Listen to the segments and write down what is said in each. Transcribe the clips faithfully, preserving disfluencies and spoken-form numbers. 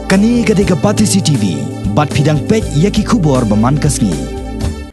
Kane ka dei ka Batesi T V, bad phi dang peit ïa ki khubor ba man ka sngi.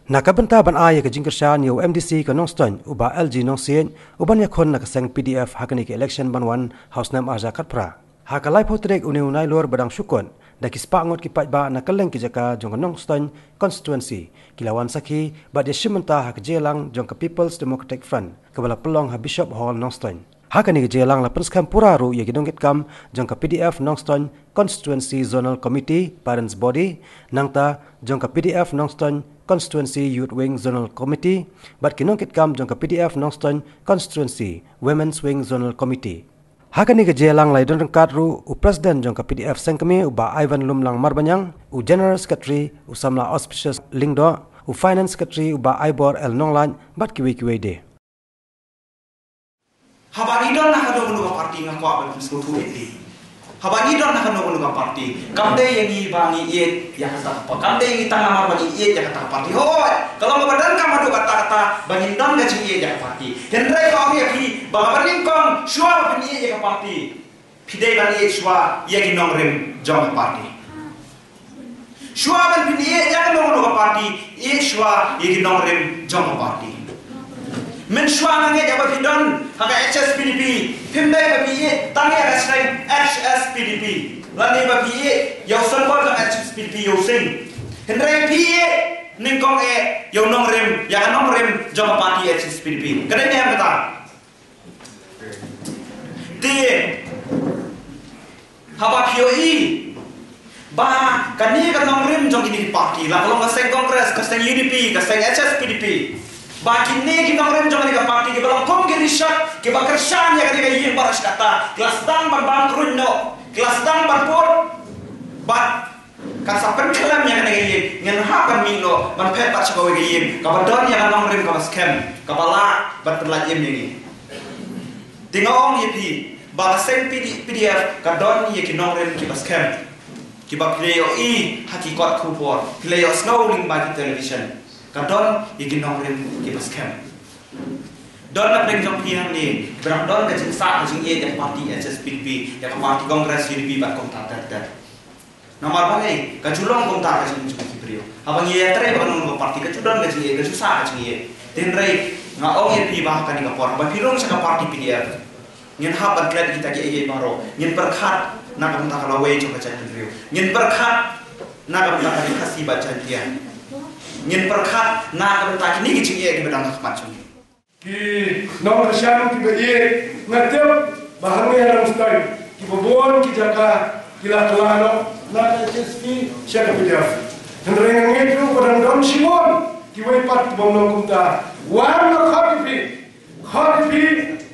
Na ka bynta ban ai ïa ka jingkyrshan ïa u M D C ka Nongstoiñ, u Bah L G Nongsiej, u ban ïakhun na ka seng P D F ha kane ka election ban wan ha u snem ar hajar khatphra. Ha ka laiphew tarik une u Nailur ba dang shu kut, da ki spah ngut ki paidbah na kylleng ki jaka jong ka Nongstoiñ constituency ki la wan sakhi bad ïashim bynta ha ka jingïalang jong ka People's Democratic Front kaba la pynlong ha Bishop Hall, Nongstoiñ. Ha kane ka jingïalang la pynskhem pura ruh ïa ki nongkitkam jong ka P D F Nongstoiñ Constituency Zonal Committee Parents Body, nangta jong ka P D F Nongstoiñ Constituency Youth Wing Zonal Committee, bad ki nongkitkam jong ka P D F Nongstoiñ Constituency Women's Wing Zonal Committee. Ha kane ka jingïalang la ïadon ryngkat ruh u President jong ka P D F Sengkmie, u Bah Ivan Lumlang Marbaniang, u General Secretary, u Samla Auspicious Lyngdoh, u Finance Secretary, u Bah Aibor L Nonglait, bad kiwei kiwei de. Haba ngi don na kano kano ka party, nga kwah ban pynsngewthuh ïa phi. Haba ngi don na kano kano ka party, kam dei ïa ngi ba ngi ïeit ïa kata ka pa-, kam dei ngi tang namar ba ngi ïeit ïa kata ka party. Hooid, ka long kaba donkam haduh katta katta ba ngin don ka jingïeit ïa ka party. Hynrei nga ong ïa phi ba kaba nyngkong, shuwa ba phin ïeit ïa ka party, phi dei ban ïeit shuwa ïa ki nongrim jong ka party. Shuwa ban phin ïeit ïa kano kano ka party, ïeit shuwa ïa ki nongrim jong ka party. Mynshuwa nga ngeit ïa ba phi don ha ka H S P D P, phim dei ba phi ïeit tang ïa ka seng H S P D P, lane ba phi ïeit ïa u symbol jong H S P D P, ïa u sing. Hynrei phi ïeit nyngkong eh ïa u nongrim, ïa ka nongrim jong ka party H S P D P. Ka dei ne em kata? Te haba phi ïohi ba kane ka nongrim jong kine ki party, la ka long ka seng Congress, ka seng U D P, ka seng H S P D P, ba kine ki nongrim jong kane ka party kiba long kum ki rishot, kiba kyrshan ïa kane ka ïing baroh shi katta, ki la sdang ban bam kruid noh, ki la sdang ban bud, bad kan sa pynkhlem ïa kane ka ïing. Ngin hap ban mih noh ban phet pat sha kawei ka ïing kaba don ïa ka nongrim kaba skhem, kaba lah ban pynlait im ïa ngi. Te nga ong ïa phi ba ka seng P D, P D F ka don ïa ki nongrim kiba skhem, kiba phi la ïohi ha ki kot khubor, phi la ïohsngew lyngba ki television. Ka don ïa ki nongrim kiba skhem. Don na pdeng jong phi hangne kiba dang don ka jingsah ka jingïeit ïa ka party H S P D P, ïa ka party Congress, U D P bad kumta ter ter. Namar balei? Ka ju long kumta ka jingim jong ki briew. Haba ngi ïatrei bad kano kano ka party, ka ju don ka jingïeit, ka ju sah ka jingïeit. Te hynrei nga ong ïa phi ba ha kane ka por, haba phi rung sha ka party P D F, ngin hap ban klet kita kiei kiei baroh. Ngin pyrkhat na ka bynta ka lawei jong ka jaitbynriew. Ngin pyrkhat na ka bynta ka Ri Khasi bad Jaintia. Ngin pyrkhat na ka bynta kine ki jingeh kiba dang ha khmat jong ngi. Ki nongkyrshan kiba ïeit, nga tip ba hangne ha Nongstoiñ kiba bun ki jaka ki la kylla noh na ka H S P sha ka P D F. Hynrei nga ngeit ruh ba dang don shibun kiwei pat kibym long kumta. Wan, nga khot ïa phi, khot ïa phi,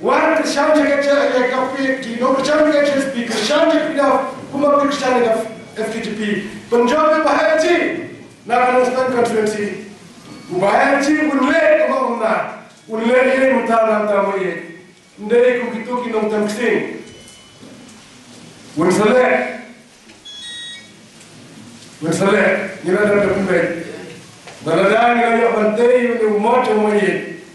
wan kyrshan sha ka, sha ka, ki nongkyrshan ka H S P, kyrshan sha ka P D F kumba phi kyrshan ïa ka F K J P. Pynjop ïa u Bah L G na ka Nongstoiñ constituency. U Bah L G un leh kumba kumta. Un leh ïa mynta, mynta mo ïa. Ym dei kum kito ki nongtem ksing. Un sa leh. Un sa leh. Ngi la dep da pynbeit. Ba lada ngi la ïoh ban tei ïa une u mot jong mo ïa,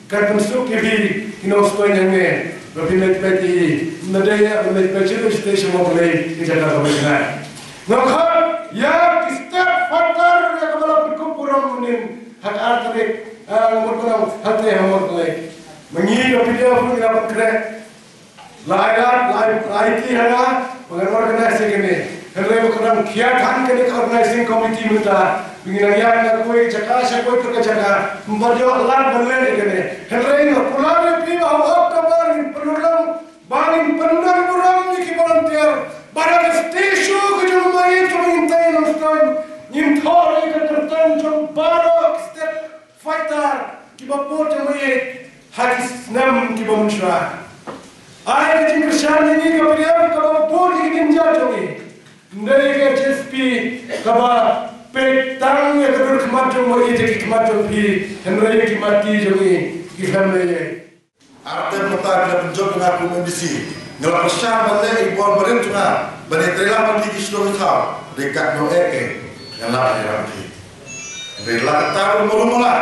kan pynsuk ïa phi ki nongstoiñ hangne ba phin leit peit ïa i. Ym dei ïa ban leit peit shuh shuh sha mo Blei ki jaka kaba kynai. Nga khot ïa ki state fighter ïa kaba la pynkup burom mynnin ha ka ar tarik, ah, Mawkyrwat, hangtei ha Mawkyrwat. Ma ngi ka P D F ruh ngi la pynkhreh. La ai lad, la ai, la ai ti ha nga ba ngan organise ïa kane. Hynrei ba ka dang khia than kane ka organising committee mynta. Ba ngin nang ïaid na kawei ka jaka sha kawei pat ka jaka. Ym pat ïoh lad ban leh ïa kane. Hynrei nga kular ïa phi ba ha u October ngin pynurlong, ba ngin pyndon burom ïa ki volunteer. Ba da ka statue ka jong u Bah Ïeit kaba ngin tei Nongstoiñ, ngin thoh ïa ka kyrteng jong baroh ki state fighter kiba bud ïa u Bah Ïeit ha ki snem kiba mynshuwa. Ai ka jingkyrshan ïa ngi ka P D F kaba bud ïa ki kynja jong ngi. Ym dei ka H S P kaba peit tang ïa ka dur khmat jong u Bah Ïeit, ïa ki khmat jong phi, hynrei ïa ki mat ti jong ngi, ki family. Artylli mynta ki la pynjop ïa nga kum M D C. Nga la pyrshang ban leh ïa ki bor barim jong nga ban ïatrei lang bad ki shnong ki thaw. Dei katno eh ke nga la ïarap ïa ki. Dei la katta ruh, mano mano,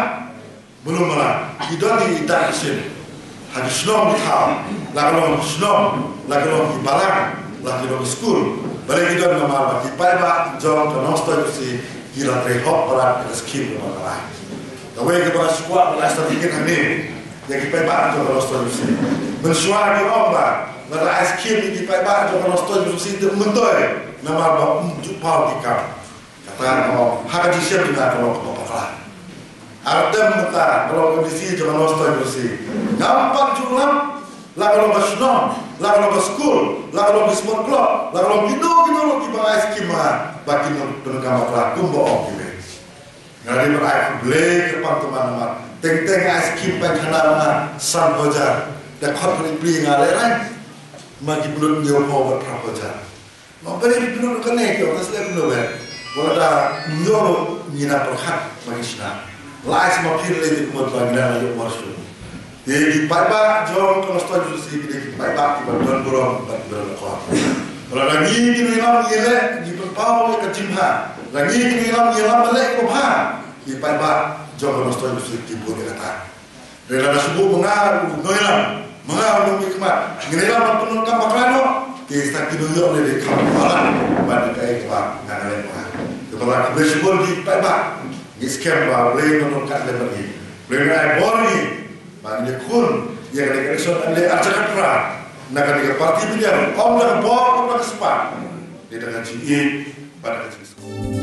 mano mano ki don ki dak ki shin ha ki shnong ki thaw, la ka long ki shnong, la ka long ki balang, la ka long ki skul, Balei ki don? Namar ba ki paidbah jong ka Nongstoiñ Khasi ki la trei hok palat ka skim kaba ka la ai. Kawei kaba nga sngewkwah ba la ai certificate hangne ïa ki paidbah jong ka Nongstoiñ Khasi. Mynshuwa ki ong ba la ai skim ïa ki paidbah jong ka Nongstoiñ Khasi te myntoi namar ba um ju paw ki kam. Kata ka ong ha ka jingshem jong nga ka long kaba bakla. Artem mynta ka long ka M D C jong ka Nongstoiñ Khasi. Ngam pat ju lap la ka long ka shnong, la ka long ka skul, la ka long ki sport club, la ka long kino kino ruh kiba ai skim ma nga ba kin nang pyndonkam bakla kumba ong ki. Nga dei ban ai khublei kyrpang to ma namar teng teng ai skim pynkhana ma nga san hajar. Te khot pynpli nga lehraiñ ma ki pynlut hynñiew phew bad phra hajar. Ma pynlut kane ki ong ka slem lo be. Wala da nyo ngi na pyrkhat ma ngi shna. Lai sma phi lei te kumut ba ngi na la ïoh mar shu. Te ki paidbah jong ka Nongstoiñ Khasi ki dei ki paidbah kiba don burom bad kiba don akor. Wala da ngi ki nongïalam ngi leh ngi pynpaw ïa ka jingbha. Da ngi ki nongïalam ngi ïalam ba leh kiba bha. Ki paidbah jong ka Nongstoiñ Khasi ki bun ïa kata. Lada shu buh ma nga u nongïalam, ma nga u nongmihkhmat, ngin ïalam ban pyndonkam bakla noh. Te sa ki nongïalam ne dei kham palat ban ïa kaei kaba nga nga leh ma nga. Te ba la khublei shibun ki paidbah. Ngi skhem ba U Blei un nang kat lem bad ngi. U Blei un ai bor ïa ngi ba ngin ïakhun ïa kane ka election M L A arhajar khatphra na kane ka party P D M, ym da ka bor ym da ka spah. Dei da ka jingïeit bad da ka jingïeit.